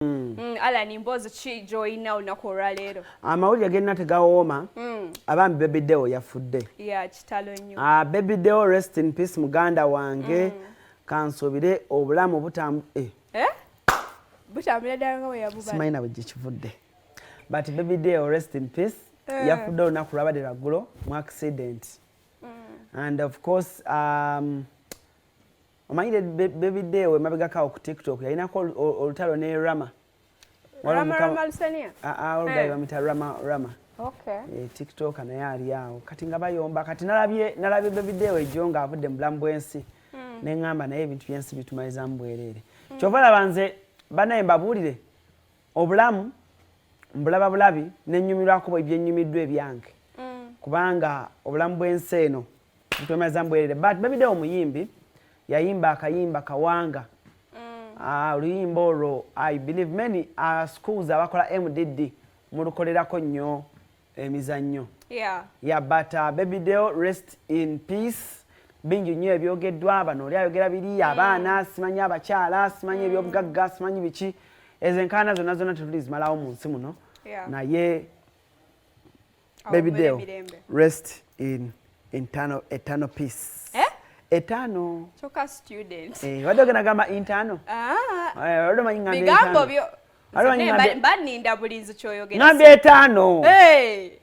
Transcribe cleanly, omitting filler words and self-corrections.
Alan, mboozi ki gy'olina olunaku olwaleero? Amawulire genna tegawooma. Abambi, Baby Deo yafudde. Ya, kitalo nnyo. Ah, Baby Deo, rest in peace, muganda wange. Kansuubire obulamu butambu Eh? Butambulira ddala nga bwe yabubala. Simanyi na bwe gikivudde, but Baby Deo, rest in peace. Yafudde olunaku lwabadde lwaggulo mu accident. And of course, omanyire Baby Deo emabegako ku TikTok yalinako olutalo ne Rama. Rama, Rama Lusania? Ah, ah, olugayi bamuyita Rama Rama. TikTok naye ali awo kati nga bayomba. Kati nalabye Baby Deo ejjo ng'avudde mu bulamu bw'ensi, neŋŋamba naye ebintu by'ensi bitumalizamu bwereere. Kyova laba nze banaye mbabuulire, obulamu mbulaba bulabi, nenyumirwako bwe byenyumiddwa ebyange, kubanga obulamu bw'ensi eno butumalizamu bwereere. But Baby Deo omuyimbi yayimba akayimba kawanga. Ah, oluyimba olwo, I believe many schools abakola MDD mulukolerako nnyo emizannyo. Yeah, but Baby Deo, rest in peace. Bingi nnyo ebyogeddwa bano, oli ayogera biri, abaana simanyi, abakyala simanyi, ebyobugagga simanyi biki. Ezo enkaana zonna zonna tetulizimalawo mu nsi muno. Naye Baby Awummule Deo, mirembe. rest in eternal peace. Eh? Eternal. Kyokka student. Eh, wadde ogenda gamba internal. Ah, Eh, wadde omanyi ngambye bigambo internal. byo. Wadde omanyi Nze mba ninda bulinzi kyoyogera. Ngambye etaano. Hey!